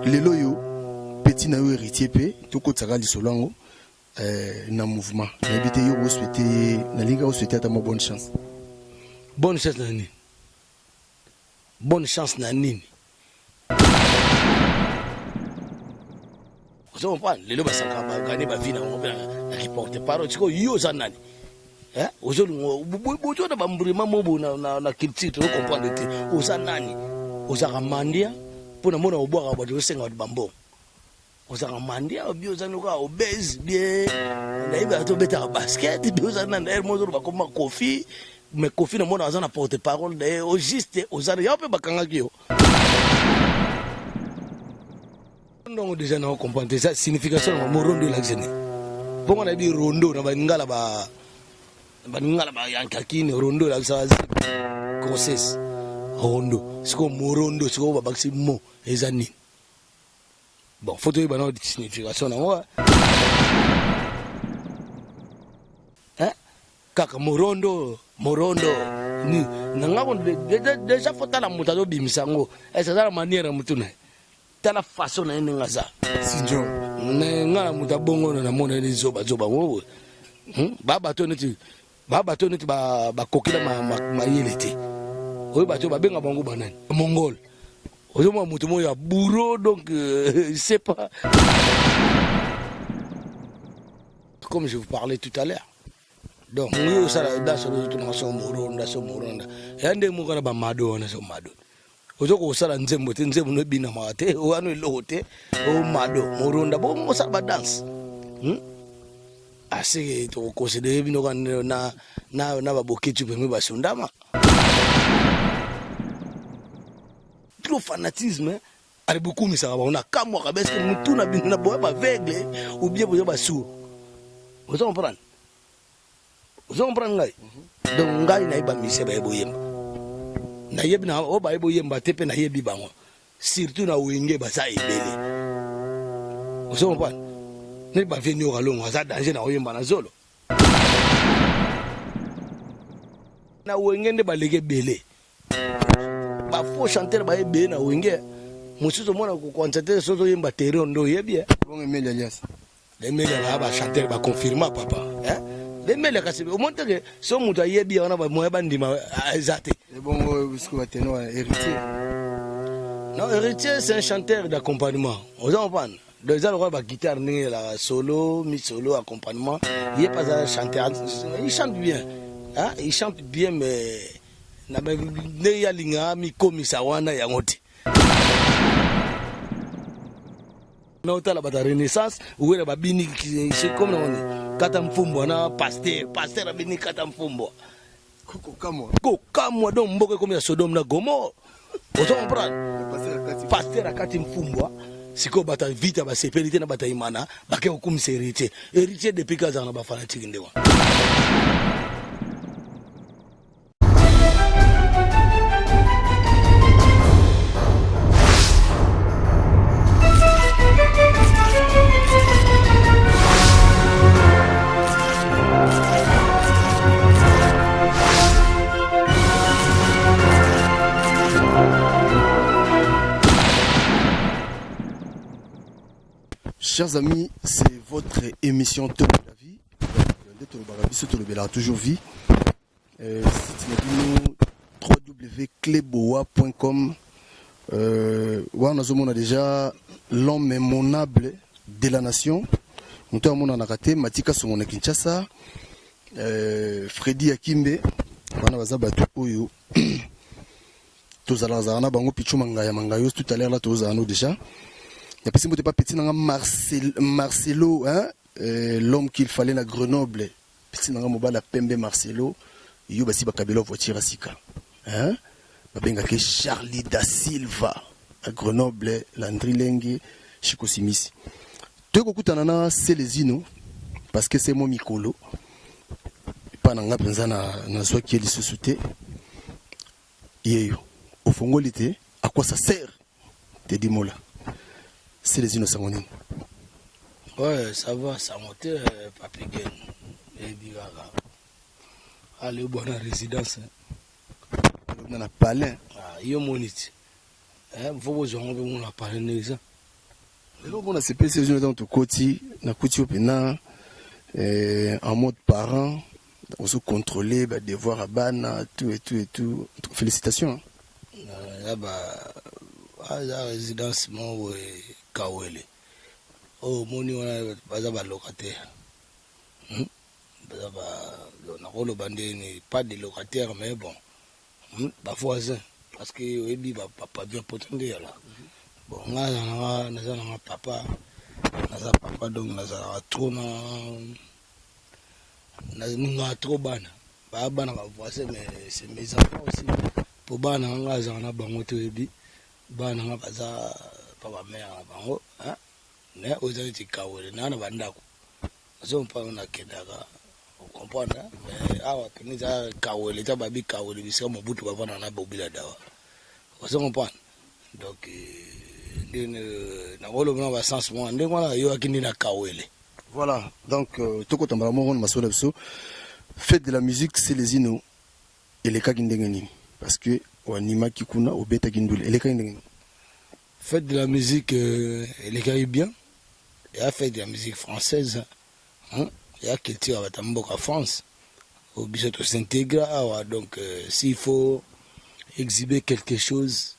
Lelo yo petit na yo héritier pe tokotisaka lisolo yango na mouvement. Nayebi te yo ko souhaiter ye, nalingi kaka o souhaiter ata mwa bonne chance. Bonne chance na nini? Bonne chance na nini? Ozo comprendre? Lelo basaka ba gagner ba vie na bango pe na ki porte parole. Sikoyo yo oza nani? Hein? Ozo lingo bozo na ba mbrima mobo na na, na culture tozo comprendre te. Oza nani? Ozaka mandia mpo na mona obwaka bato osenga bato bambongo. Ozaka mandia obi oza noka obese bien. Nayebi ata obetaka basket bi oza nani d'ailleurs mozo loba koma Koffi mais Koffi na mona aza na porte parole d'ailleurs au juste oza yo mpe bakangaki yo. Ndongo deja na comprendre eza signification na morondo elakisi nini bongo nayebi rondo na balingala ba balingala ba yankakini rondo elakisaka grossesse rondo sikoyo morondo sikoyo babakisi mo eza nini bon faut toyeba na signification nango hein kaka morondo morondo ni na nga deja faut tala moto azobimisa yango ese aza na manière ya motu na ye tala façon na ye ndenge aza sinjo nga na moto abongo na namona ye zoba zoba ngo hmm? ba bato neti ba bato neti bakokila mayele te oyo bato babenga bango banani mongol ozomona moto moko ya bourreau donc euh, je sais pas comme je vous parlais tout à l'heure donc yo osala danse ozotunaka so moronda so moronda ya nde moko na bamado wana so mado ozo kosala nzembo te nzembo no ebinamaka te wana eloko te o mado moronda bongo osala badanse hmm? aseke tokoconsidere bino kaka na, na, na baboketi pembe basundama trop fanatisme ale bokumisaka bango nakamwaka beske mutu na bino na boya baveugle ou bien boza basourd ozo comprendre Ozo comprendre ngai? Donc ngai nayebi ba musiciens baye boyemba. Nayebi na oyo baye boyemba te pe nayebi bango. Surtout na Wenge baza ebele. Ozo comprendre? Neti ba vieux Nyoka Longo aza danger na koyemba na zolo. Na Wenge nde baleki ebele. Ba faux chanteur baye ebele na Wenge. Mosusu omona kokanisa te soki ozoyemba terrain nde oyebi. Bongo Emelia Lias. Bemelia ba ba chanteur ba confirma papa hein Bemelia kasi omoni te ke so moto ayebi wana ba moyen bandima ah, eza te. Ebongo bisiko ba tenor héritier. Non, héritier c'est un chanteur d'accompagnement. Oza comprendre? Donc eza lokola ba guitare ndenge ezalaka solo, mi solo, accompagnement. Ye pe aza chanteur, il chante bien. Hein? Il chante bien mais na ndenge ye alingaka mikomisa wana yango te. Na otala bato ya renaissance wera babini comme na wani kata mfumbwa na pasteur pasteur abini kata mfumbwa kokamwa kokamwa donc mboka ekomi ya Sodome na Gomorre ozo comprendre pasteur akati mfumbwa sikoyo bato ya vita basepeli te na bato ya imana bake kokumisa héritier héritier depuis kazala na bafanatike nde wana. Chers amis, c'est votre émission Top de la vie. Donc, toujours vie. Euh, site na bino www.cleboa.com euh, wana nazomona déjà l'homme mémonable de la nation moto amonanaka te matika songo na kinshasa euh, fredi akimbe wana baza bato oyo tozalaka zala na bango pichu mangaya mangayo tout à l'heure là tozala no déjà napesi mbote pa petit nanga Marcel, Marcelo hein, euh, l'homme qu'il fallait na Grenoble Petit na nga mobali ya pembe Marcelo yo basi bakabela voiture ya sika hein babengaka ye Charlie da Silva à Grenoble Landry Lenge Chico Simisi toye kokutana na Celezino parce que c'est moi mikolo epa na nga mpenza nazwaki ye lisusu te yeyo ofongoli te à quoi ça sert Teddy Mola Celezino sango nini? Ouais, ça va, sango te euh, Papi Gen. Eyebi kaka. Allez, bwana résidence. Na na palais. Ah, yo moni ti. Eh, faut bozwa ngo mpe mona palais ndenge eza. Lelo omona sepesi ezwi ntango tokoti, nakuti yo mpena en mode parent, ozo contrôler ba devoir ya bana, tout et tout et tout. Félicitations. Ya ba aza résidence moko boye Kawele oyo omoni wana, baza balocataire. Baza ba, nakoloba ndeni, pas de locataire, mais bon, bavoisin, parce que oyebi bapavillon poto nde yala. Bon, nga nazalanga, naza nanga papa, naza papa, donc nazalaka trop na nalingaka trop bana. Baya bana bavoisin, mais c'est mes enfants aussi, po bana nga azalaka na bango te. Oyebi bana nga baza pa bamare na bango, mais oyo eza neti Kawele naa na bandako nazo mpa nakendaka, ocomprendre? Mais awa pene eza Kawele, eza babi Kawele, bisika Mobutu bavanda na Bobila Dawa, ozo comprendre? Donc nde nakoloba na basens mwana ndenge wana ayoyaki nde na Kawele. Voilà, donc tokotambala moko na masolo na biso. Fête de la musique Celezino elekaki ndenge nini? Parce que oanimaki kuna, obetaki ndule, elekaki ndenge nini? Fête de la musique elekaki bien. Eya fête de la musique française, hein? Eya culture ya bato ya mboka France oyo biso tos'intègre awa. Donc s'il faut exhiber quelque chose,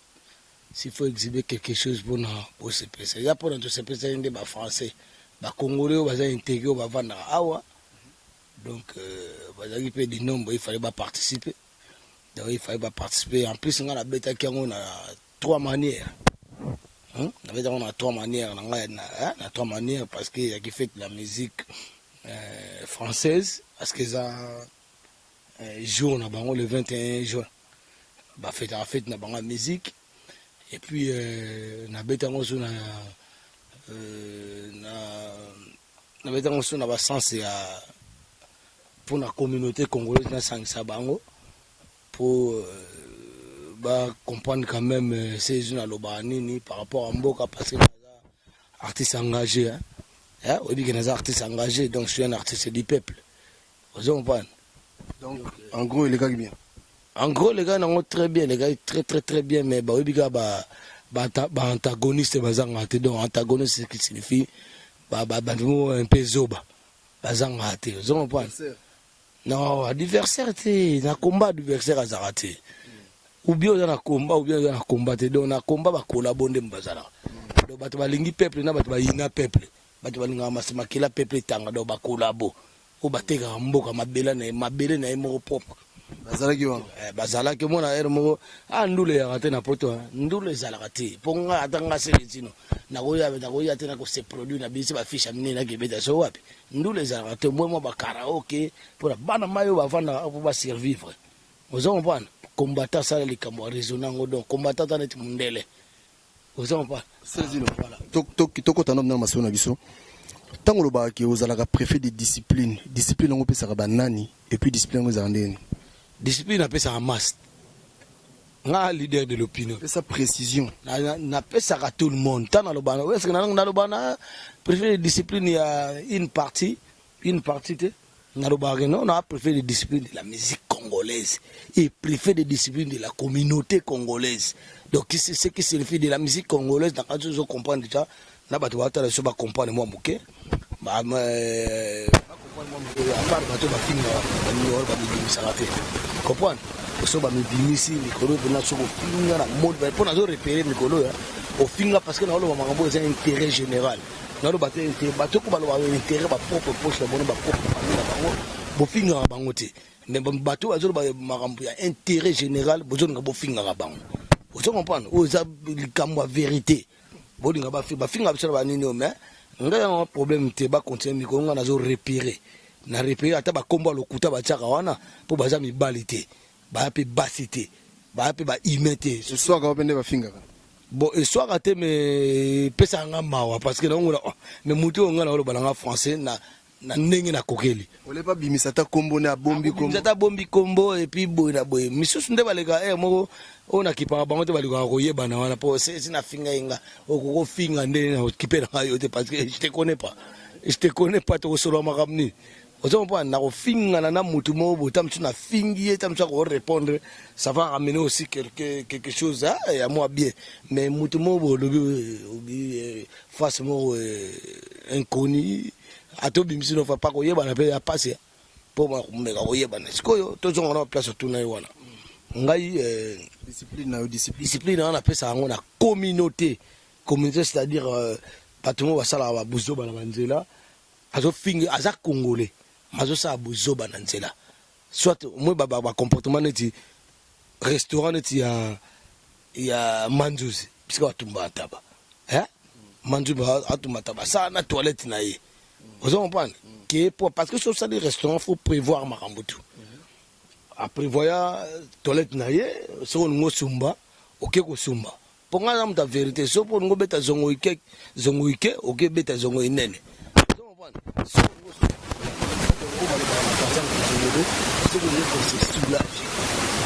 s'il faut exhiber quelque chose mpona bosepesa, eza mpona tosepesaki nde bafrançais, bacongolais oyo baza intégré, oyo bavandaka awa. Donc bazalaki mpe du nombre, il fallait baparticiper. Donc il fallait baparticiper. En plus nga nabetaki yango na trois manières, hein? Nabetaki yango na trois manières na ngai, na trois manières, parce que eyaki fête la musique française, parce que eza jour na bango le 21 juin, bafetaka fête na bango ya musique. Et puis nabeti yango so na nabeti yango so na basens ya mpona communauté congolaise, nasangisa bango po bacomprendre quand même se nalobaka nini par rapport à mboka, parce que naza artiste engagé, hein? Eh, oyebi ke naza artiste engagé, donc je suis un artiste du peuple, ozo comprendre? Donc en gros elekaki bien? En gros elekaki nango très bien, elekaki très très très bien, mais baoyebi kaka baantagoniste bazangaka te. Donc antagoniste, ce qui signifie bato moko un peu zoba bazangaka te, ozo comprendre? Non, adversaire te. Na combat adversaire azalaka te, ou bien oza na combat, ou bien oza na combat te. Donc na combat bakolabo nde bazalaka. Donc bato balingi peuple na bato bayina peuple, bato balingaka makila peuple etanga, donc bakolabo oyo batekaka mboka, mabele na ye, mabele na ye moko propre. Bazalaki wana? Bazalaki. Omona ere moko a ndula eyaka te na poto, ndula ezalaka te, mpo nga ata nga Celezino nakoya, nakoya te, nakose produire na bisi bafiche ya minene, nakebeta so wapi. Ndula ezalaka te. Mwe mwa bakaraoke mpona bana mai oyo bavandaka mpo basurvivre, oza comprendre? Combattant asala likambo ya raisonne yango. Donc combattant ata neti mondele, oza comprendre? Celezino, tokota na masolo na biso. Ntango olobaka ke ozalaka préfet de discipline, discipline yango opesaka banani? Et puis discipline yango ezalaka ndenge nini? Discipline apesaka masse, nga leader de l'opinion. Pesa précision. Napesaka tout le monde. Ntango naloba, est-ce naloba na préfet de discipline ya une partie, une partie te? Nalobaka non, na préfet de discipline de la musique congolaise et préfet de discipline de la communauté congolaise. Donc ce qui signifie de la musique congolaise, na kati ozo comprendre déjà, na bato batala biso bacomprendre mwa moke, à part bato bafingaka, banimero bamibimisaka te, comprendre? So bamibimisi mikolo mpena, soki ofinga na mode mpo nazo repérer mikolo oyo ofinga, parce que naoloba makambo eza intérêt général. Naloba te bato ko balobaka intérêt bapropre poche na bango, bapropre famille na bango, bofingaka bango te. Mais bato bazoloba makambo ya intérêt général, bozolinga bofingaka bango, ozo comprendre? Oyo eza likambo ya vérité, bolinga bafinga biso na banini oyo. Mais ngai yango problème te, bacontinue. Mikolo ngai nazo repérer, na repérer ata bakombo ya lokuta batiaka wana, mpo baza mibali te, baya mpe basi te, baya mpe bahumain te. Eswaka mpe nde bafingaka? Bon, eswaka te, mais epesaka nga mawa, parce que naongola, oh, mais motu oyo ngai naoloba nanga français na ndenge nakokeli. Ole babimisa ata kombo ne, abombi kombo. Ata abombi kombo, et puis boye na boye misusu nde baleka ere moko oyo nakipaka bango te, balingaka koyebana wana, mpo esi nafinga ye. Nga okokofinga nde nakipe nanga yo te, parce que je te connais pas, je te connais pas. Tokosolola makambo nini? Ozo comprendre? Nakofingana na mutu moko boye, ta mosusu nafingi ye, ta mosusu ako répondre, ça va ramener aussi quelque chose, hein, ya mwa bien. Mais mutu moko boye olobi, obi face moko inconnu, ata obimisi no fa pa koyebana mpe ya pasi mpo meka koyebana. Sikoyo tozonga na place otuna ye wana. Ngai discipline na yo, discipline. Discipline wana napesaka yango na communauté. Communauté, c'est-à-dire bato moko basalaka babuzoba na banzela, azofinga, aza congolais, azosala buzoba na nzela, soit moi ba comportement neti restaurant neti ya Manzuzi, bisika batumbaka taba, eh? Manzuzi atumba taba, asala na toilette na ye. Ozo comprendre ke po parce que so osali restaurant, faut prévoir makambo tu aprévoya toilette na ye. Soki olingi osumba, oke kosumba, mpo ngai aza moto ya vérité. So mpo olingi obeta zongo ike, zongo ike, oke beta zongo inene. Ozo comprendre? Soki olingi osumba, soki olingi kose soulager,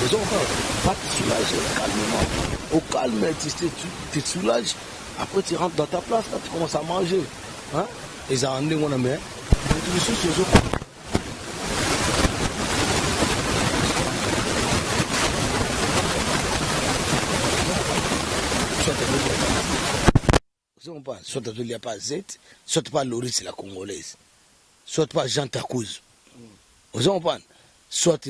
ozo comprendre, va te soulager calmement, au calme, tu te soulages, après tu rentres dans ta place là, tu commences à manger, hein. Ezalaka ndenge wana, mais moto lisusu ozo soit soit azolia pa z, soit pas Loris la congolaise, soit pas Jean Takuzu, ozo comprendre, soit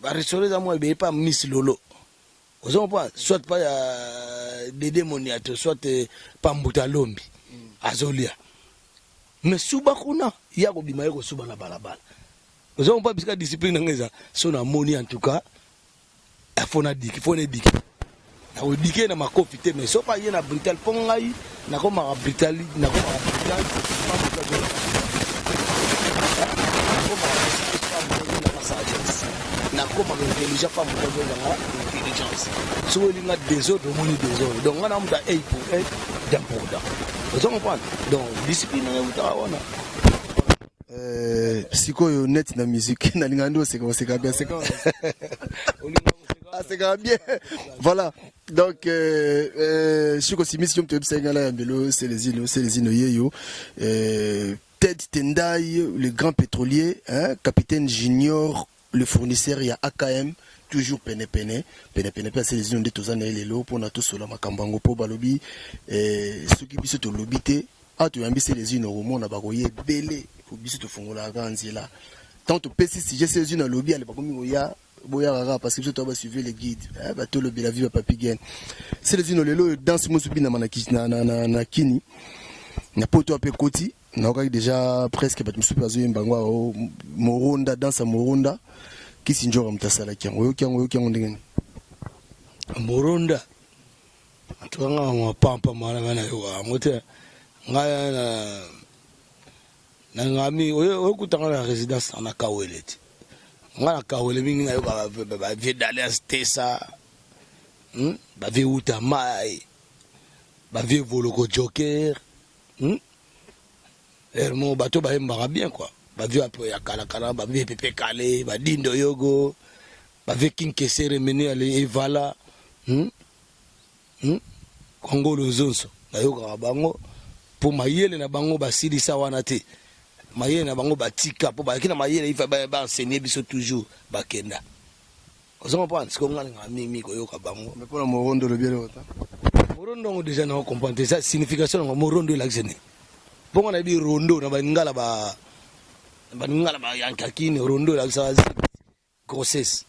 barestaurant eza mwa ebele, pa Miss Lolo, ozo comprendre, soit pa ya Dede Moniato, soit pa Mbuta Lombi azolia. Mais suba kuna ya kobima ye kosuba na balabala, ozo comprendre bisika discipline nanga eza. So namoni, en tout cas fo nadiki, fo naediki, nakodike na makofi te, mais soki aye na brutal, mpo ngai nakomaka brutal, nakomaka brutal. Nakomaka nakomaka intelligent, pa moto azozanga intelligence. Soki olinga désordre, omoni désordre. Donc ngai na moto ya œil pour œil, dent pour dent, ozo comprendre? Donc discipline nanga eutaka wana. Sikoyo neti na musique, nalingaka nde oseka, oseka bien, seka, asekaka bien, voilà. Donc Chico Simisi, yo moto oyebisaki ngai na yambelo Selezino. Selezino yeyo, Ted Tendai, le grand pétrolier, hein, capitaine junior, le fournisseur ya AKM, toujours pene pene pene pene mpe Aselezino nde toza na ye lelo mpona tosola makambo yango, mpo balobi soki biso tolobi te awa toyambi Selezino, komona bakoya ebele, po biso tofungolaka kaka nzela. Tant topesi sujet, Selezino alobi, ale bakomi koya, boyaka kaka, parce que biso toya basuivi le guide, batolobela vie bapapi gen. Selezino, lelo oyo danse mosu binama na Kini, na poto ape koti, naokaki déjà presque bato mosusu mpe bazoyemba yango awa, moronda, danse ya moronda. Kisi njoka moto asalaki yango, oyoki yango, oyoki yango ndenge nini? Moronda, en tout cas nga mapampa mwana ngai nayoka yango te. Ngai na ngami oyokutanga na résidence na Kawele te. Ngai na Kawele mingi nayokaka bavieux d'Alliance Tesa, bavieux Uta Mai, bavieux Voloko Joker, Hermo, bato bayembaka bien quoi, bavieux apo ya kalakala, bavieux Pepe Kale, badindo yogo, bavieux King Kesere mene ale evala, Kongolo nzonso, nayokaka bango mpo mayele na bango basilisa wana te. Mayele na bango batika mpo bayaki na mayele, ifa baenseigner biso toujours, bakenda. Ozo comprendre? Sikoyo nga ningaka mingi koyoka bango. Mais mpona morondo, olobi eloko ta? Morondo yango déjà nao comprendre te, eza signification yango. Morondo elakisa nini? Mpo nga nayebi rondo na balingala, ba balingala bayankakini, rondo elakisaka grossesse,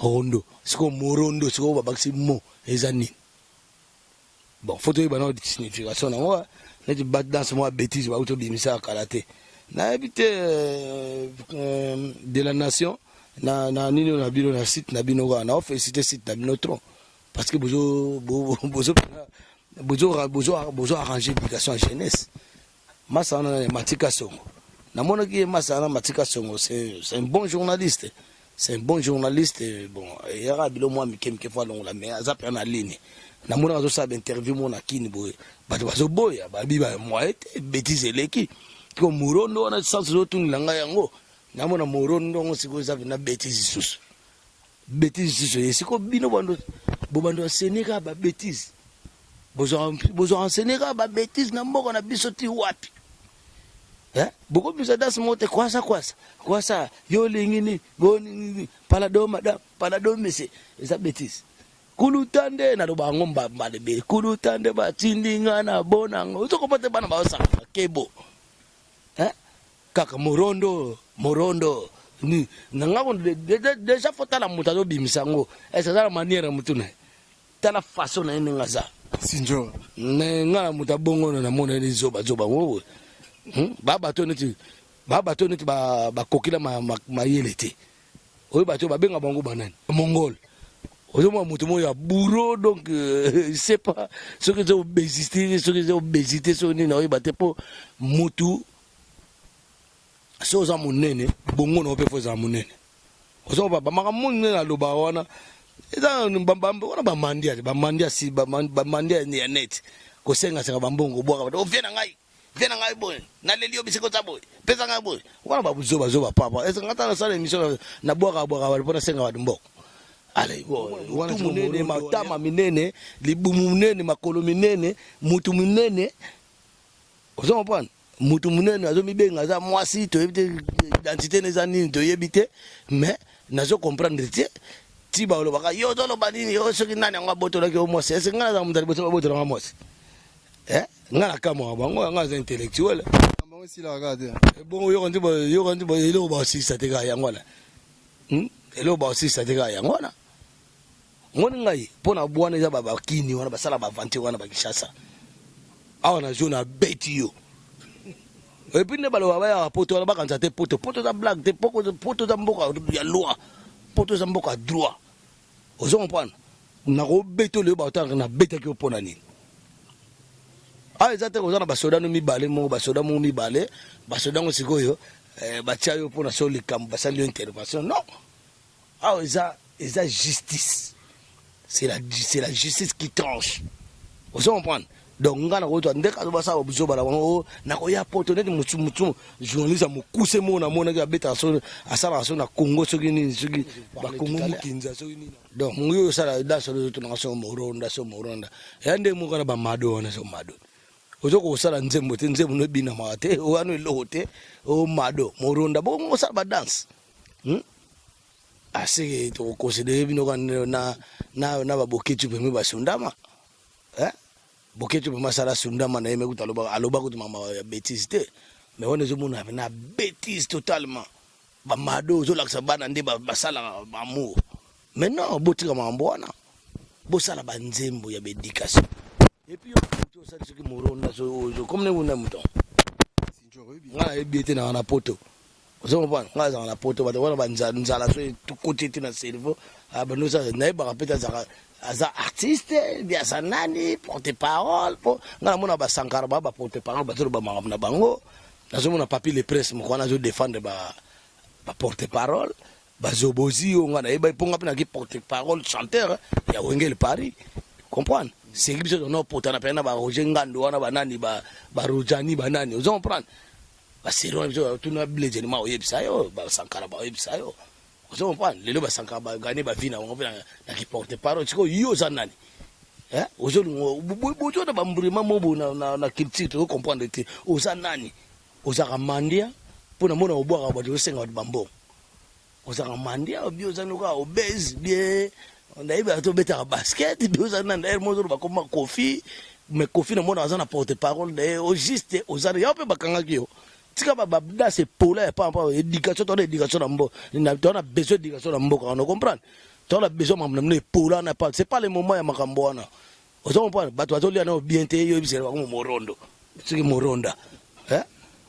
rondo. Sikoyo morondo, sikoyo babakisi mo, eza nini? Bon, faut toyeba nao signification nango. Neti badanse mwa bétise bauti obimisaka kala te, nayebi te, de la nation na nini oyo na bino na site na bino kaka. Nao félicité site na bino trop, parce que bozo bozo bozo bozo bozo arranger éducation ya jeunesse. Masa wana nani? Matika Songo, namonaki ye. Masa wana Matika Songo, c'est un bon journaliste, c'est un bon journaliste. Bon, eyaka bilo mwa mike mike, fo alongola, mais aza mpenza na ligne. Namonaka azosala bainterview mo na Kini boye, bato bazoboya, babi bamoye te, bétise eleki. Ko morondo wana, sens ozotunela ngai yango, namona morondo yango sikoyo eza mpena bétise lisusu, bétise lisusu ye. Sikoyo bino bando bobando enseigner kaka babétise, bozwa enseigner kaka babétise na mboka na biso ti wapi? Eh? Bokobimisa danse moko te kwasa kwasa kwasa yo olingi nini bonini palado madame palado monsieur eza betise kuluta nde naloba yango mbala ebele kuluta nde batindi nga na bona yango ozokopa te bana baosaka makebo eh? Kaka morondo morondo ni na nga deja fo tala moto azobimisa yango ese aza na manière ya motu na ye tala façon na ye ndenge aza sinjo me nga na moto abongo na namona ye zoba zoba ngo hmm? ba bato neti ba bato neti bakokila mayele te oyo bato babenga bango banani mongol ozomona moto moko ya bourreau donc euh, sais pas soki eza obésité soki eza obésité soki nini oyeba te mpo motu soki oza monene bongo na yo mpe fo ezala monene ozomona bamakambo mingi ndenge nalobaka wana eza wana bamandia bamandia si bamandia ya net kosengasenga bambongo obwaka bato ovie na ngai vie na ngai boye naleli yo bisika oza boye pesa ngai boye wana bazobazoba papa ese ngai ta nasala émission nabwaka bwaka bato mpo nasenga bato mbongo ale wana monene matama minene libumu monene makolo minene mutu monene ozo comprendre mutu monene azomibenga aza mwasi toyebi te identité na eza nini toyebi te mais nazo comprendre te ti balobaka yo ozoloba nini yo soki nani yango abotolaki yo mwasi ese ngai naza moto ya liboso babotolanga mwasi eh nga na kamwa bango nga aza intellectuel bango esilaka kaka te eh, bongo yoka ndi yoka ndi eloko basilisa te kaka yango wana hmm? eloko basilisa te kaka yango wana ngoni ngai mpo na bwana eza bakini wana basala baaventure wana bakishasa awa na zone abeti yo epuis nde baloba bayaka poto wana bakanisa te poto poto eza blague te poto eza mboka ya loi poto eza mboka ya droit ozo comprendre nakobeta oyo baotanga nabetaki yo mpo na nini awa eza te koza na basoda no mibale moko basoda moko mibale basoda yango sikoyo eh, batia yo mpo na so likambo basali yo intervention non awa eza eza justice c'est la, c'est la justice qui tranche ozo comprendre donc nga nakozwa nde kazo basala buzoba na bango oh, nakoya poto neti mutu mutu journaliste ya mokuse moko namonaki abetaka so asalaka so na congo soki nini soki bakongo mokinza soki nini donc mongi oyo osala danse oyo ozotunaka so moronda so moronda ya nde moko na bamado wana so mado ozo kosala nzembo te nzembo no ebinamaka te wana eloko te o mado moronda bongo osala badanse hmm? aseke tokoconsidere bino kaka na, na, na baboketi pembe basundama eh? Boketshu vraiment asala sundama na ye me kutu aloba aloba kutu mama ya betise te mais wana ezomona na betise totalement bamado ozolakisa bana nde basalaka amour mais non botika makambo wana bosala banzembo ya baéducation epuis yo moto osali soki moronda comme ndenge una moto ngai nayebi ete nanga na poto ozo comprendre ngai azalaka na poto bato wana banzala so ekoti ete na cerveau ah, bando osala nayebaka mpe te azalaka aza artiste bi aza nani porte parole mpo ngai namona basankara baa baporte parole bazoloba makambo na bango nazomona papi le presse moko wana azodefendre baporte parole bazobozi yo ngai nayeba mpo ngai mpe naki porte parole chanteur ya wengele paris comprendre seki biso tona opotana mpe na baroger ngando wana banani barojani banani ozo comprendre Ba serie wana biso tuna Blaise ma oyebisa yo ba Sankara ba oyebisa yo ozo comprendre lelo ba Sankara ba gagner ba vie na bango na na ki porte parole sikoyo yo oza nani eh ozo bozo na ba mbrima mobo na na, na culture to comprendre te oza nani ozaka mandia mpo na mona obwaka bato osenga bato bambongo ozalaka mandia obi oza noka obese bien nayebi ata obetaka basket bi oza nani d'ailleurs mo ozoloba koma kofi mais kofi namona aza na porte parole na ye au juste oza yango mpe bakangaki yo tika babdas epola ya pampa éducation toana éducation na mboka toana besoin éducation na mboka wana comprendre toana besoin makambo na bino epola wana pa c'est pas le moment ya makambo wana ozo comprendre bato bazolia nao bien te yo yebisela bango morondo soki moronda eh?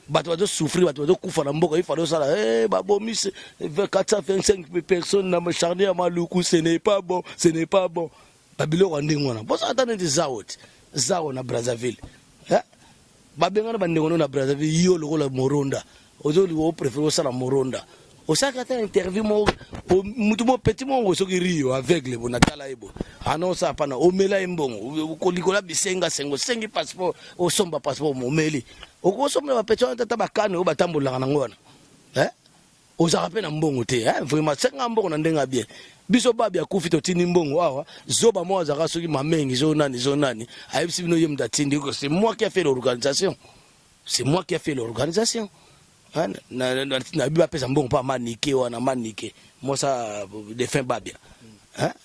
bato bazo souffrir bato bazokufa na mboka ifale osala eh, babomi 425 personnes na charnier ya maluku ce n'est pas bon ce n'est pas bon babiloko ya ndenge wana bosala ata neti zao te zao na brazzaville eh? Babengana ba ndeko no na Brazzaville yo lokola moronda ozo o prefere osala moronda osalaka ata interview moko mutu moko petit moko soki rio aveugle bo natala ye bo ana osala pana omela ye mbongo kolikola bisenga sengo osengi passeport osomba passeport omeli okosombela ba petit wana tata bakane oyo batambolaka nango wana eh? Ozalaka pe na mbongo te hein vraiment senga mbongo na ndenge ya bien biso babi akufi totindi mbongo awa zoba moko azalaka soki mamengi zo nani zo nani ayebisi bino ye moto atindi c'est moi qui a fait l'organisation C'est moi qui a fait l'organisation. Nayebi bapesa mbongo mpo amanike wana, manike mosa défunt Babia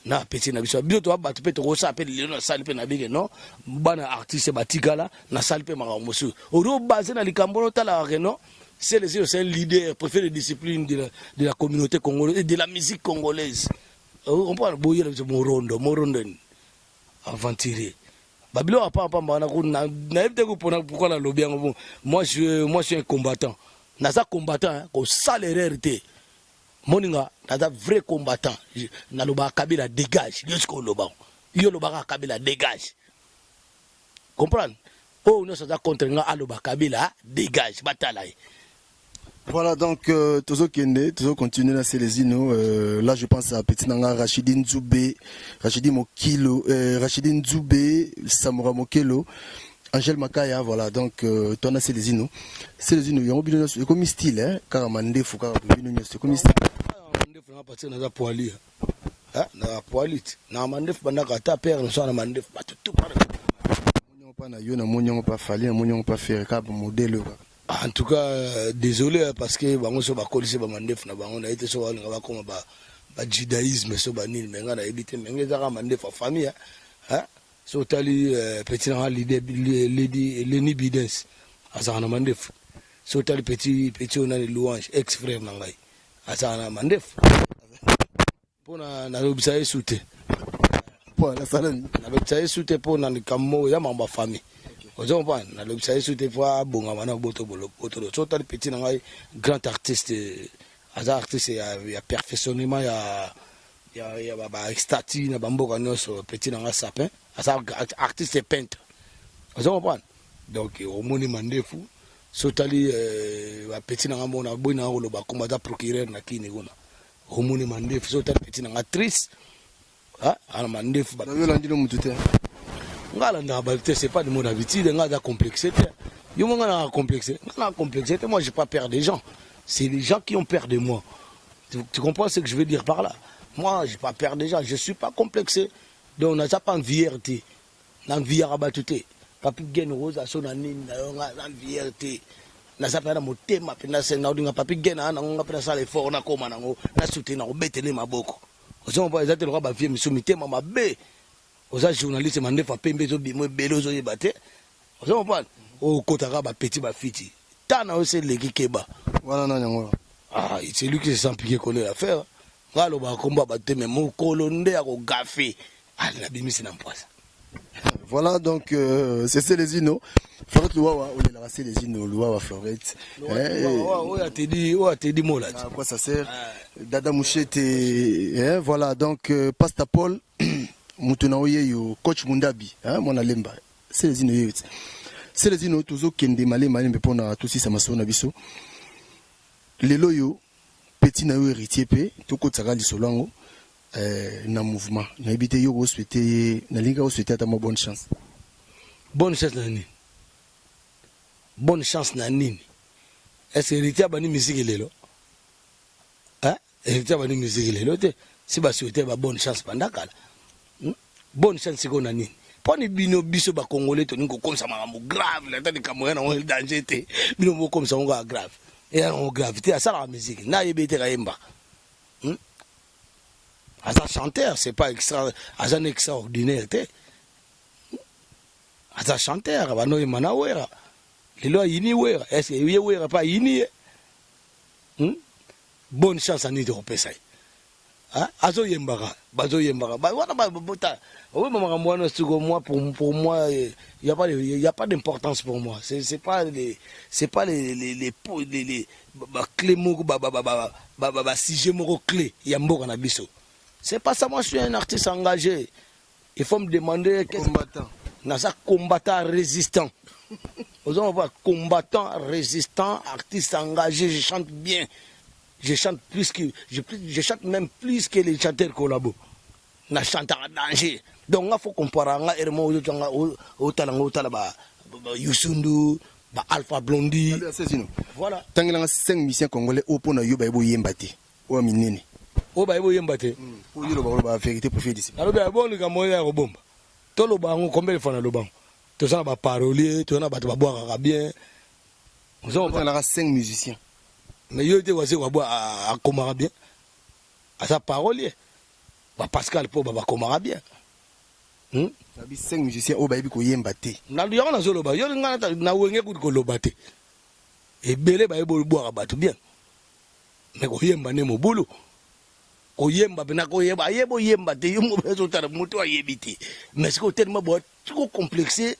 na petit na biso. Biso toa bato mpe tokosala mpe lelo nasali mpe nabike non, bana artiste batikala, nasali mpe makambo mosusu ori obase na likambo otalaka ke non, c'est le c'est un leader préfet de discipline de la communauté congolaise et de la musique congolaise. Comprendre, boyela biso morondo morondo nini, aventurier, babiloko apambapamba wana. Nayebi te kopona pourquoi nalobi yango. Bon, moi je suis un combattant, naza combattant, kosala erreur te. Moninga, naza vrai combattant. Nalobaka Kabila dégage. Yo sikoyo oloba, yo olobaka Kabila dégage, comprendre? Oyo nyonso aza contre nga aloba Kabila dégage, batala ye. Voilà, donc tozo kende, tozo continuer na Celezino. Là, je pense à petit nanga Rachidi Nzoubé, Rachidi Mokilo, Rachidi Nzoubé, Samura Mokelo, Angèle Makaya, voilà. Donc toi na Celezino. Celezino, yango bino nyonso ekomi style, hein, kaka mandefu kaka bino nyonso ekomi style. Mandefu na partir naza poili. Ah, na poili na mandefu bandaka ata père na so na mandefu bato tout pana. Monyango pa na yo na monyango pa fali na monyango pa faire kaka modèle kaka. En tout cas, désolé hein, parce que bango so bakolisi bamandefu na bango, nayebi te so balinga bakoma bajudaïsme so banini, me ngai nayebi te, me ngai ezaka mandefu ya famille, hein? So otali petit nanga Leni Bidens azalaka na mandefu. So otali petit oyo nani, Louange, ex frère na ngai, azalaka na mandefu mpona nalobisa ye su te. Po nasala nini? Nalobisa ye su te mpo na likambo moko eza makambo ya famille, ozo comprendre? Nalobisa ye su te po abongama na boto botolo. So otali petit na ngai, grand artiste, aza artiste ya perfectionnement ya bastatut na bamboka nyonso. Petit na ngai Sapin aza artiste peintre, ozo comprendre? Donc omoni mandefu. So otali bapetit na ngai mona boyi na ngai koloba kombo, aza procureur na kini kuna, omoni mandefu. So otali petit na ngai Trice ana mandefu. Yo olandino mutu te? Nga alandaka bato te, c'est pas de mon habitude. Nga aza complexe te. Yo mo nga naka complexe, nga naka complexe te. Moi, j'ai pas peur des gens, c'est les gens qui ont peur de moi. Tu comprends ce que je veux dire par là? Moi, j'ai pas peur des gens, je suis pas complexé. Donc naza pas envieur te, naenviaka bato te. Papi Gen Rose aso na nini na yo, nga na envieur te. Naza mpe na motema mpe naolinga Papi Gen aa nango, nga mpe nasala effort nakóma nango, nasoutenir, na kobetele maboko. Ozomona, eza te lokola bavie misu mitema mabe. Oza journaliste, mandefu apembe ezobima ebele, ozoyeba te, ozomopana okotaka bapetit bafiti ta na yo se eleki keba. Wana nani yango? Ah, c'est lui qui se sent piqué, connaît l'affaire. Nga alobaka kombo ya bato te, me mokolo nde ya kogafe ali nabimisi na mpwasa. Voilà, donc c'est Celezino. Florette Luwawa, on est Celezino, Luwawa Florette. Oyo atedi, oyo atedi mola. À quoi ça sert? Dada Mouchette, hein, voilà, donc Pastor Paul, Mutuna Oyeyo, Coach Mundabi, hein, mon alemba. Celezino yeyo. Celezino, tozo kende malé malé mpona tosisa masolo na biso. Lelo yo, petit na yo héritier pe, tokotisaka lisolo yango na mouvement. Nayebi te yo kosouhaite ye, nalingi kosouhaite ata mwa bonne chance. Bonne chance na nini? Bonne chance na nini? Est ce que héritier abandi musique lelo? Hein? Héritier abandi musique lelo te. Si basouhaite ba bonne chance banda kala, Bonne chance sikoyo na nini? Mponi bino biso bacongolais tolingi kokomisa makambo grave, ata likambo ya nango danger te, bino bokomisa yango kaka grave. Eya nango grave te. Asalaka musique, nayebi ete kayembaka, Aza chanteur, c'est pas extra, aza na extraordinaire te. Aza chanteur, banoyemba na Wera. Lelo ayini Wera, est ce ye Wera mpe ayini ye, Bonne chance anini tokopesa ye? Azoyembaka, bazoyembaka wana bota oyemba makambo wana siko. Moi, pour moi, y a pas d'importance. Pour moi, c'est pas les baclé moko, basujet moko clé ya mboka na biso, c'est pas ça. Moi, je suis un artiste engagé, il faut me demander. Combattant. Naza combattant résistant, ozomona, combattant résistant, artiste engagé. Je chante bien, je chante plus que je chante même plus que les chanteurs collabo. Na chantaka danger. Donc nga faut comparer nga ere moko ozotanga, otala nga, otala ba Youssou, ba Alpha Blondy. Voilà, tangelanga 5 musiciens congolais oyo mpo na yo bayebi oyemba te, oyo minene. Oyo bayebi oyemba te? Oyo loba, oloba vérité pour faire discipline. Nalobi bon, likambo oyo ya kobomba, toloba yango combien de fois? Naloba yango, toza na baparolier, toza na bato babwakaka bien. Ozalaka 5 musiciens. Mais yo te, Wazekwa bo akomaka bien, aza parolier. Bapascal mpo bakomaka bien. Nabi 5 musiciens oyo bayebi koyemba te. Yango nazoloba, yo nga na Wenge kutu koloba te. Ebele bayebi obwaka bato bien, mais koyemba nde mobulu. Koyemba mpena, koyeba, ayebi oyemba te. Yo moko ezotala moto ayebi te, mais sikoyo telema boa trop complexe,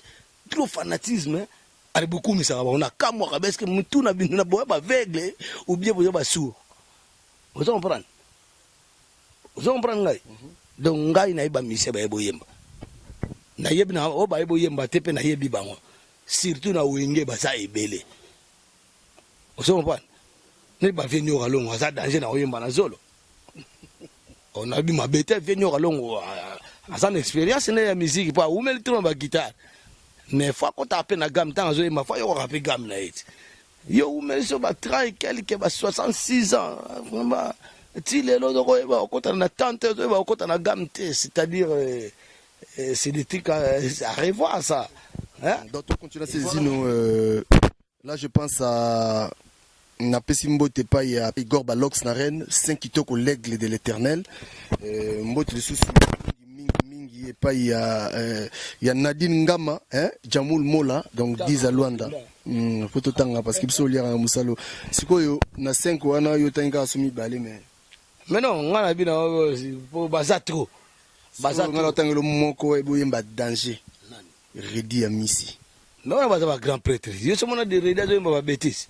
trop fanatisme. Ali bokumisaka bango na kamwaka beske mutu na bino na boya baaveugle ou bien boza basourd. Oza comprendre? Oza comprendre ngai? Donc ngai nayebi bamusicien bayebi oyemba, nayebi na oyo bayebi oyemba te mpe nayebi bango, surtout na Wenge baza ebele. Ozo comprendre? Neti bavieux Nyoka Longo, aza danger na koyemba na zolo. Nayebi mabe te, vieux Nyoka Longo aza na expérience nde ya musique mpo awumeli trop na baguitare, mais faut akotaka mpe na gamme. Ntango azoyemba, faut ayokaka mpe gamme na ye ti. Yo wumeli so ba 30 quelque, ba 66 ans, vraiment ti lelo ozokoyeba okotana na tante, ozoyeba okota na gamme te. C'est-à-dire c'est des trucs à revoir ça, hein? Donc to continue Celezino. Là je pense à napesi mbote epai ya Igor Balox na Reine Saint Kitoko, l'aigle de l'Éternel. Mbote lisusu mingi mingi epai ya Nadine Ngama, hein? Jamul Mola, donc 10 à Luanda. Faut totanga parce que biso oliaka na mosalo. Sikoyo na 5 wana, yo otangi kaka so mibale, mais Mais non, nga na bino po baza trop, baza nga na otangelo moko eboyemba danger, Redi ya Misi. Mais wana baza bagrand prêtre. Yo so mona de Redi azoyemba babêtises.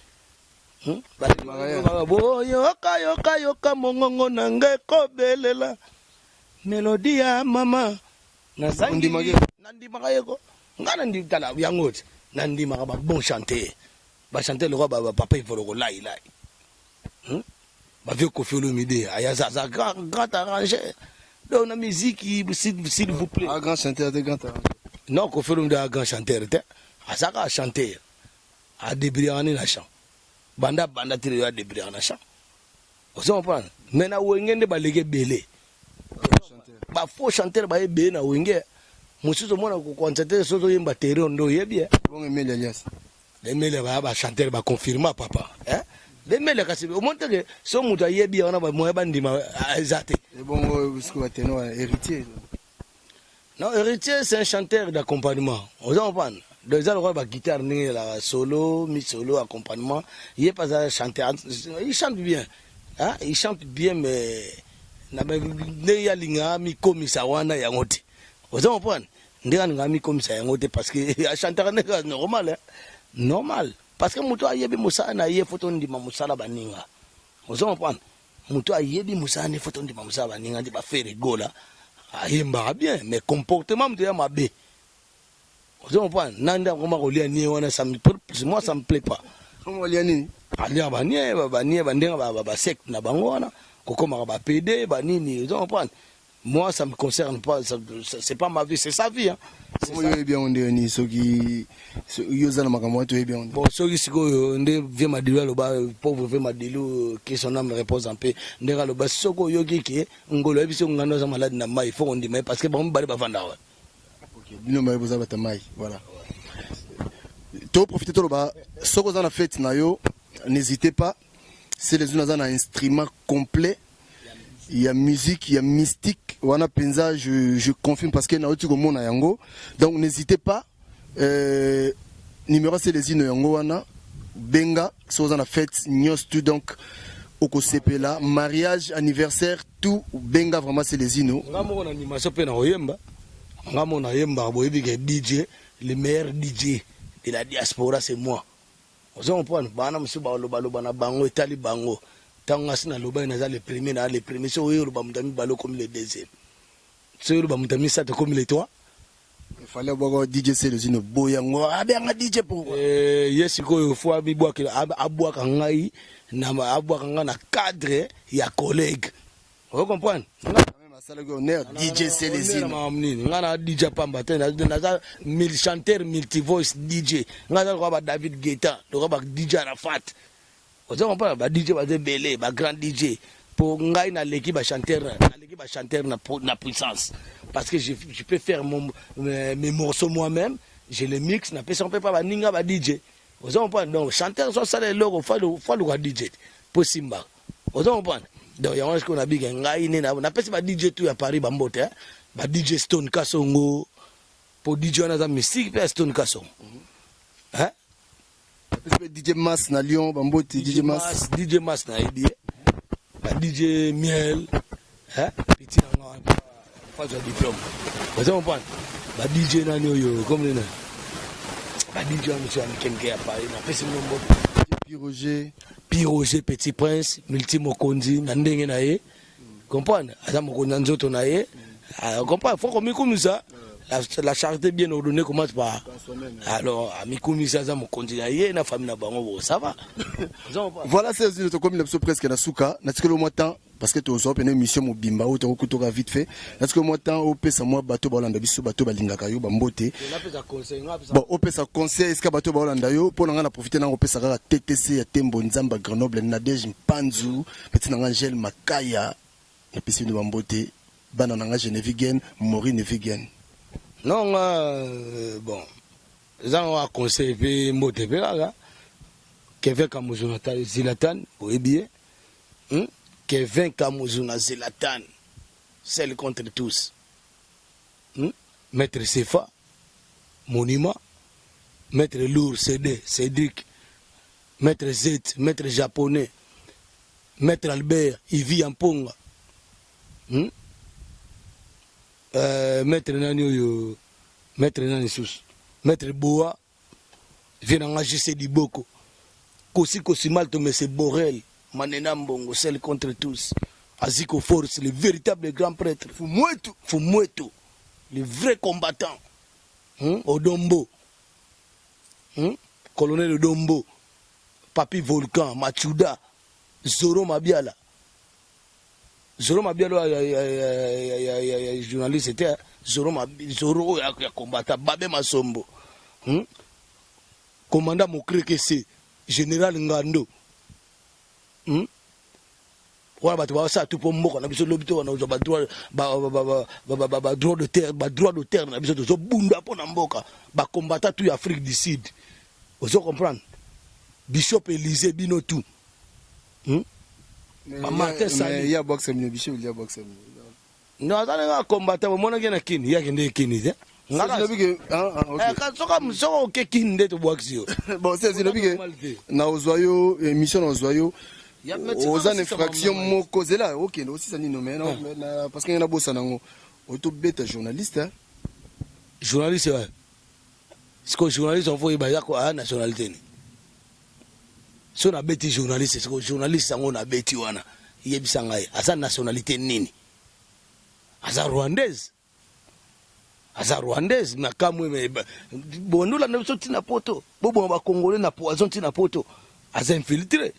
Boyoka, yoka, yoka mongongo na ngai kobelela mélodie ya mama. Nandimaka ye ko. Nga nandi tala yango ti nandimaka babon chanteur, bachanteur lokola bapapa Evoloko, Lailai, Bavieux Kofi Olomide. Aya aza grand, grand arrangeur. Donc na musique, s'il vous plaît. Ah, grand chanteur te, grand arrangeur. Non, Kofi Olomide aza grand chanteur te, aza kaka chanteur. Adébrouillaka nde na chant. Banda banda ti lelo adébrouillaka na chant, ozo comprendre? Mais na Wenge nde baleki ebele, bafaux chanteur baye ebele na Wenge. Mosusu omona kokanisa te soki ozoyemba terrain nde oyebi. Bongo Emeli Alias? Bemele baya bachanteur baconfirma papa. Bemele kasi omoni teke so moto ayebi wana, moya bandima eza te. Bongo sikoyo baténor, Héritier? Non, Héritier, c'est un chanteur d'accompagnement, oza comprendre? Donc eza lokola baguitare ndenge ezalaka solo, mi solo, accompagnement. Ye mpe aza chanteur, il chante bien, hein? Il chante bien, mais na ndenge ye alingaka mikomisa wana yango te. Oza comprendre? Ndenge alingaka mikomisa yango te, parce que achantaka ndenge normal, hein? Normal, parce que moto ayebi mosala na ye, faut tondima mosala baninga. Oza comprendre? Moto ayebi mosala nde faut tondima mosala baninga. Nde baFerre Gola ayembaka bien, mais comportement moto ya mabe. Oza comprendre? Na nde akoma kolia nie wana, ça me, moi ça me plaît pas. Kolia nini? Aliaka banie, banie, bandenge basecte na bango wana, kokomaka bapédé, banini. Oza comprendre? Moi, ça me concerne pas, c'est pas ma vie, c'est sa vie, hein. Oyo oyebi yango ndenge nini? Soki yo oza na makambo wana, toyebi yango. Bon, soki sikoyo nde vieux Madilu aloba, pauvre vieux Madilu, que son âme repose en paix, ndenge aloba, soki oyoki ke ngolo oyebi soki ngando aza malade na mai, faut kondima ye, parce que bango mibale bavandaka wana. Bino mibale boza bata mai. Voilà, toprofite toloba, soki oza na fête na yo, n'hésitez pas, Celezino aza na instrument complet ya musique ya mystique wana mpenza. Je confirme parce que nauti komona yango. Donc n'hésitez pas, numéro Celezino yango wana. Benga soki oza na fête nyonso tout, donc okosepela, mariage, anniversaire, tout, benga vraiment Celezino. Nga moko na animation mpe na koyemba, nga moko nayembaka. Boyebi ke DJ, le meilleur DJ de la diaspora, c'est moi. Oza comprendre? Bana mosusu balobaloba na bango, etali bango. Ntango nga si nalobaki, naza le premier, naa le premier. So oyo oloba moto ya mibale, okomi le deuxième. So oyo oloba moto ya misato, okomi le trois. Efale boko DJ Celezino boyango abenga DJ pourquoi? Ye sikoyo faut abibwakela, abwaka ngai na abwaka ngai na cadre ya collègue. Ozo comprendre? Asalaki honneur DJ Celezino. Nini, ngai na DJ pamba te, naza chanteur multivoice DJ. Ngai naza lokola ba David Guetta, lokola ba DJ Arafat. Oza comprendre? Ba DJ baza ebele, ba grand DJ. Mpo ngai naleki bachanteur, naleki bachanteur na puissance, parce que je peux faire mes morceaux moi-même, je les mixe, napesa mpe pa baninga ba DJ. Ozo comprendre? Donc chanteur so asala eloko, faut aluka DJ te po esimbaka. Ozo comprendre? Donc yango wana sikoyo nabika ngai nde napesi ba DJ tout ya Paris bambote, eh? Ba DJ Stone Kasongo, po DJ wana aza mystique mpe ya Stone Kasongo, eh? Napesi mpe DJ Mas na Lyon bambote. DJ Mas. DJ Mas nayebi ye, ba DJ Miel, eh? Petit na nga wana azwa diplôme. Ozo comprendre? Ba DJ nani oyo comme nini, ba DJ wana mosusu ya mike mike ya Paris, napesi bino mbote. Pi Roger. Pi Roger, Petit Prince Multi, mokonzi na ndenge na ye. Comprendre? Aza mokonzi na nzoto na ye. Comprendre? Faut komikumisa. La charité bien ordonnée commence par alors amikumisa, aza mokonzi na ye na famille na bango. Bo ça va. Voilà, c'est tokomi na biso presque na suka. Natikeli mwa temps parce que tozwa pene émission mobimba oyo tokokutoka vite fait. Natikeli mwa temps opesa mwa bato baolanda biso, bato balingaka yo, bambote. Bon, opesa conseil esika bato baolanda yo. Mpo na ngai na profite nango opesa kaka TTC ya Tembo Nzamba, Grenoble, Nadege Mpanzu, petit na ngai Angele Makaya, napesi bino bambote. Bana na ngai Genevigen, Maurine Vigen. Non, nga bon, eza nango conseil mpe mbote mpe kaka Kevin Kamuzu na Zilatan, oyebi ye, Kevin Kamuzu na Zilatan, seul contre tous, Maître Sefa Monument, Maître Lourd CD Cédric, Maître Z, Maître Japonais, Maître Albert Ivi Yamponga, Maître nani oyo, Maître nani susu, Maître Boa, vie na nga JC Diboko, Kosi Kosi Malto, Mese Borel Manena Mbongo, seul contre tous, Aziko Force, le véritable grand prêtre. Fumwetu. Fumwetu, le vrai combattant, Odombo, Colonel Odombo, Papi Volcan Machuda, Zoro Mabiala, Zoro Mabiala oyo ya journaliste te, Zoro, Zoro oyo ya combattant, Babe Masombo, Commandant Mokreke C, Général Ngando, Wana bato basala tu mpo mboka na biso lobi to wana ozwa badroit de terre, badroit d'auteur na biso. Tozobunda mpo na mboka. Bacombattant tout ya Afrique du Sud, ozo comprendre? Bishop Élysée, bino tout, Bamartin Sali. Ya boxe mino, bishop ya boxe mino. Non, aza ndenge acombattant, bomonaki na Kini, yake nde Kini te. Soki oke Kini nde tobwakisi yo. Bon, c'est ke na ozwa yo émission, na ozwa yo, oza na infraction moko. Zela, okende osisa nino, mais parce que ngai nabosana yango. Otobeta journaliste. Journaliste wa sikoyo, journaliste faut oyeba eza aya nationalité ni. So nabeti journaliste sikoyo, journaliste yango nabeti wana, yebisa ngai aza nationalité nini? Aza rwandaise, aza rwandaise. Makambo bondolanda biso ntina poto, boboma bacongolais na poison ntina poto. Aza infiltré.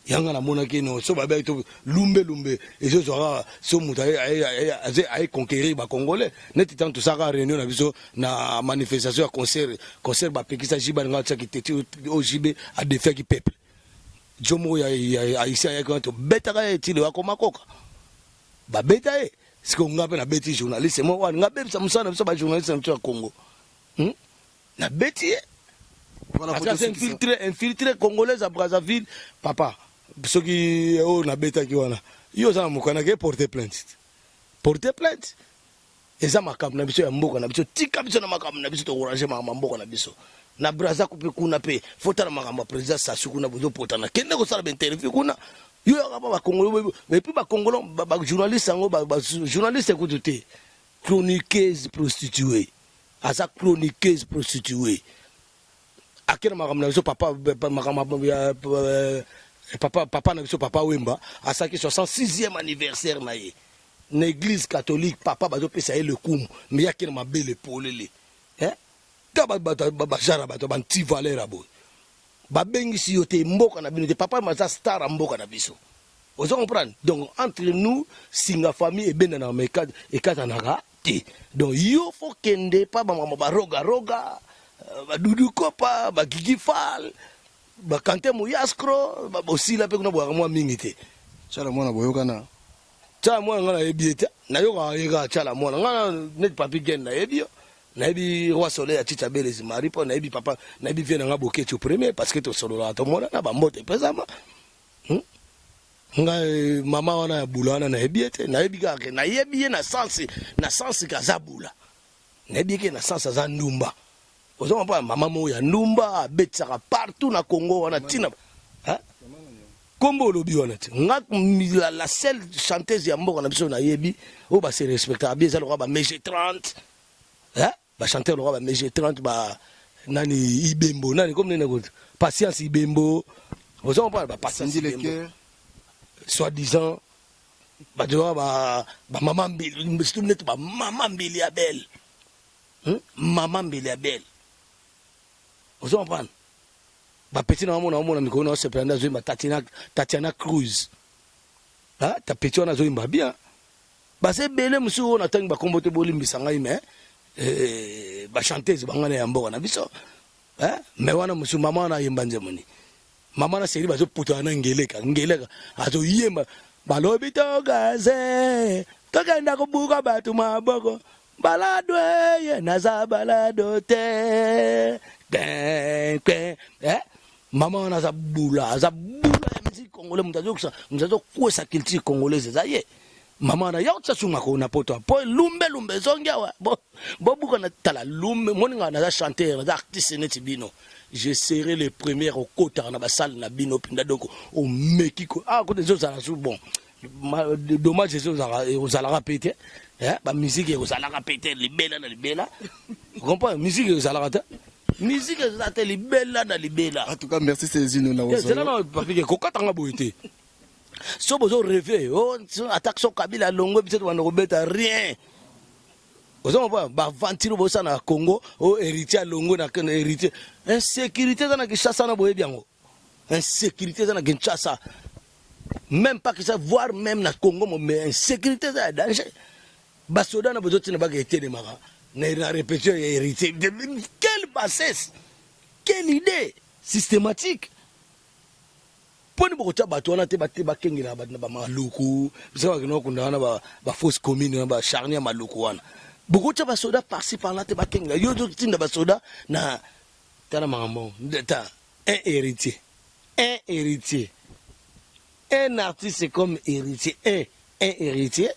Yanga namonaki no so babaki to lumbe lumbe ezozwaka so moto aye conquérir bacongolais. Neti ntango tosalaka réunion na biso na manifestation ya concert, concert bapekisa JB, alinga atiaki teti oyo JB adéfiaki peuple. Jo moko aisi ayaki wana, tobetaka ye etile akoma koka, babeta ye. Sikoyo nga mpe nabeti journaliste moko wana, nga bebisa mosala na biso, bajournaliste na biso ya Congo, Nabeti ye parce que infiltré, infiltré congolaise à Brazzaville. Papa, soki oyo nabetaki wana, yo oza na mokanda ke porter plainte, porter plainte. Eza makambo na biso ya mboka na biso. Tika biso na makambo na biso, tokorange makambo ya mboka na biso. Na Braza mpe kuna mpe fotala makambo ya président Sasu kuna, bozopotana. Kende kosala bainterview kuna, yo yaka pa bacongolais. Et puis bacongolais, bajournaliste yango, bajournaliste ekutu te, chroniqueuse prostituée, aza chroniqueuse prostituée. Ake na makambo na biso, papa, makambo ya papa, papa na biso Papa Wemba asalaki 66e anniversaire na ye na église catholique. Papa bazopesa ye lekumu, mais yake na mabele polele, ta bato bajara, bato banti-valeur ya boye. Babengisi yo te, mboka na bino te. Papa aza star ya mboka na biso, ozo comprendre? Donc entre nous, singa famille ebendanaka ma ekatanaka te. Donc yo faut kende pa bamakambo barogaroga, badudu kopa, bagigi fal, bakante moyaskro, bosila mpe kuna bwaka mwa mingi te. Tiala mwana, boyokana. Tiala mwana, ngai nayebi ye te, nayokaka ye kaka. Tiala mwana, ngai neti Papi Gen nayebi yo. Nayebi Roi Soleil ya Chicha Belezi Marie mpo nayebi papa, nayebi vie na nga Boketshu premier parce que tosololaka, tomonana, bambote epesama. Ngai mama wana ya bula wana nayebi ye te. Nayebi kaka ke nayebi ye na sens ke aza bula, nayebi ye ke na sens aza ndumba. Ozoma mpo mama moko ya ndumba abetisaka partout na Congo wana, ntina kombo olobi wana te. Nga la seule chanteuse ya mboka na biso nayebi oyo base respectaka bien eza lokola ba Mege 30, bachanteur lokola ba Mege 30, ba nani, Ibembo, nani comme nini, Patience Ibembo. Oza comprendre, ba Patience Ibembo, soit disant bato wana, bamama Mbili, surtout neti bamama Mbili ya Belle, Mama Mbili ya Belle. Ozo comprendre, bapeti na bamona, omona mikolo na osepela nde azoyemba Tatiana, Tatiana Cruz. Ta peti wana azoyemba bien. Baza ebele mosusu oyo natangi bakombo te, bolimbisa ngai, mais bachanteuse bangana ya mboka na biso, mais wana mosusu mama wana ayemba nzembo nini? Mama na seri bazoputana na ngeleka ngeleka, azoyemba balobi togaze tokenda kobuka bato maboko balado eye naza balado te kpe. Mama wana aza bula, aza bula ya musique congolais. Moto azokisa, moto azokwesa culture congolaise eza ye mama wana. Ya kotia sungako na poto po lumbe lumbe ezongi awa. Bobuka na tala lumbe moninga. Naza chanteur, naza artiste neti bino. Je serai le premier okotaka na basale na bino mpenza. Donc omeki ko ah kote ezozala su bon, dommage ezozalaka mpe te. Bamusique ekozalaka mpe te libela na libela. Comprendre, musique ezalaka te, musique ezala te libela na libela. En tout cas, merci Césino na. Zela na Patrick, kokatanga boye te. So bozo rêve, oh, attaque so Kabila longwe, biso tobanda kobeta rien. Ozomona bavantile bosala na Congo o héritier alongwe na héritier. Insécurité eza na Kinshasa na boyebi yango. Insécurité eza na Kinshasa, même pas Kinshasa, voire même na Congo, mais insécurité eza ya danger. Basoda na bozotina baka etelemaka na répétition ya héritier. Quelle bassesse, quelle idée systématique! Mponi bokotia bato wana te bate bakengelaka bato na bamaluku bisika bakende bakunda wana, bafosse commune wana, bacharnier ya Maluku wana. Bokotia basoda par-ci par-là te bakengela. Yo ozotinda basoda na tala makambo ta un héritier, un héritier, un artiste comme héritier, un héritier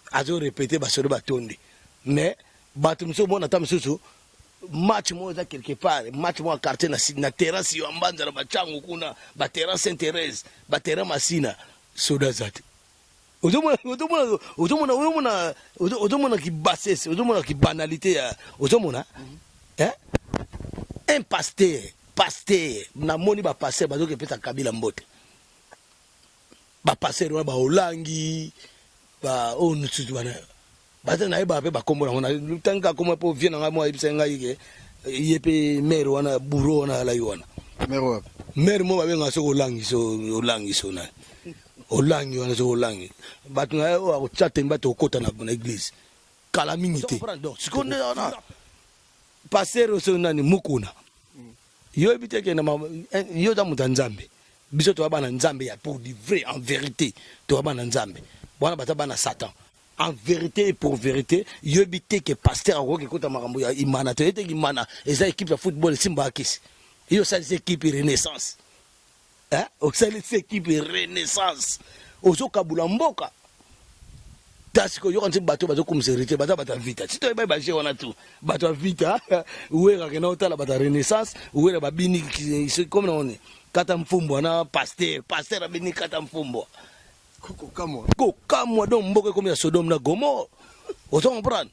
azo répéter, basoda batondi. Mais bato mosusu omona ata mosusu match moko eza quelque part, match moko ya quartier na terrasse ya Mbanza na bachango kuna, baterrain Saint Thérèse, baterrain Masina, soda aza te. Ozomona, ozomona, ozomona, ozomona kibassesse, ozomona kibanalité ya ozomona, hein? Un pasteur, pasteur, namoni bapasteur bazoki epesa Kabila mbote. Bapasteur wana baolangi ba oyo mosusu bana baza nayebaka mpe bakombo nango ntangi kaka kombo mpo vie na ngai mo ayebisa ngai ke ye mpe maire wana, bourreau wana alai wana. Maire wapi? Maire mo babengaka soki olangi, so olangi, so nani olangi wana, soki olangi bato na ye oyo akotya tembe bato okota na église kala mingi te. Sikoyo nde wana pasteur so nani Mukuna, yo yebi te ke yo oza moto ya Nzambe. Biso toya bana Nzambe ya pour du vrai, en vérité toya bana Nzambe wana, baza bana Satan. En vérité et pour vérité, yoyebi te ke pasteur akoki ekota makambo ya Imana te. Oyebi te ke Imana eza équipe ya football esimbaka kisi? Yo osalisi équipe Renaissance, osalisi équipe Renaissance, ozokabula mboka. Ta sikoyo yoka nti bato bazokumisa héritier baza bato ya Vita. Si toyebai baje wana tu bato ya Vita wera kenda otala bato ya Renaissance wera babini comme naoni kata mfumbwa na pasteur, pasteur abini kata mfumbwa. Kokamwa. Kokamwa. Donc mboka ekomi ya Sodome na Gomore. Ozo comprendre,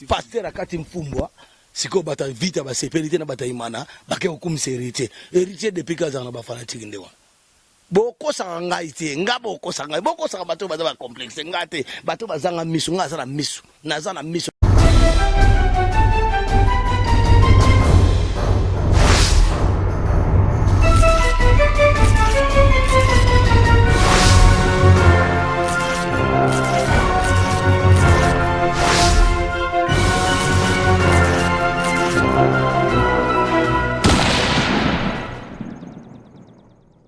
pasteur akati mfumbwa. Sikoyo bato ya Vita basepeli te na bato ya Imana bake kokumisa héritier. Héritier depuis kazala na bafanatike nde wana. Bokosaka ngai te, nga bokosaka ngai, bokosaka bato baza bacomplexe nga te, bato bazanga miso. Nga aza na miso, naza na miso.